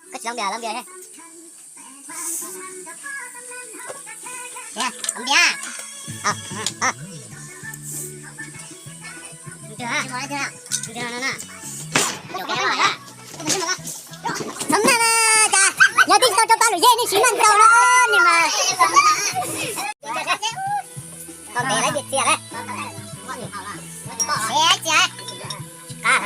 Koj tsis lov npias, lov npias. Npias, npias. Txhob maj na, cas nyob twb tsis tau rau pab lus yej nej tsis maj ntau no ni mas. Tau ntev lawm tsis txias lawm. Txias, txias. Qab.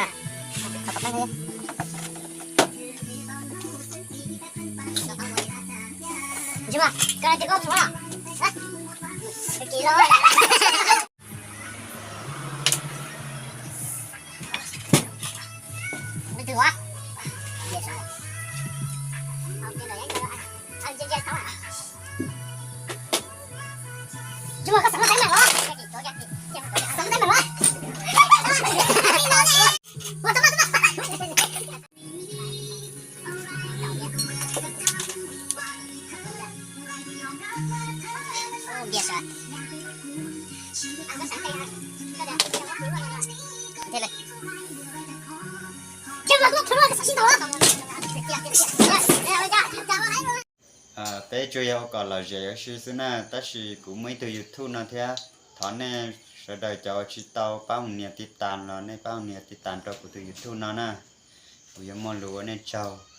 Peb tsuas yog ua kom lom zem ua si xwb na, tab sis kuv muaj ib tug YouTube no thiab. Thov nej sawv daws cov uas tsis tau pab hu nias tiv tas los nej pab hu nias tiv tas rau kuv tus YouTube no na. Kuv yuav muaj lus ua nej tsaug.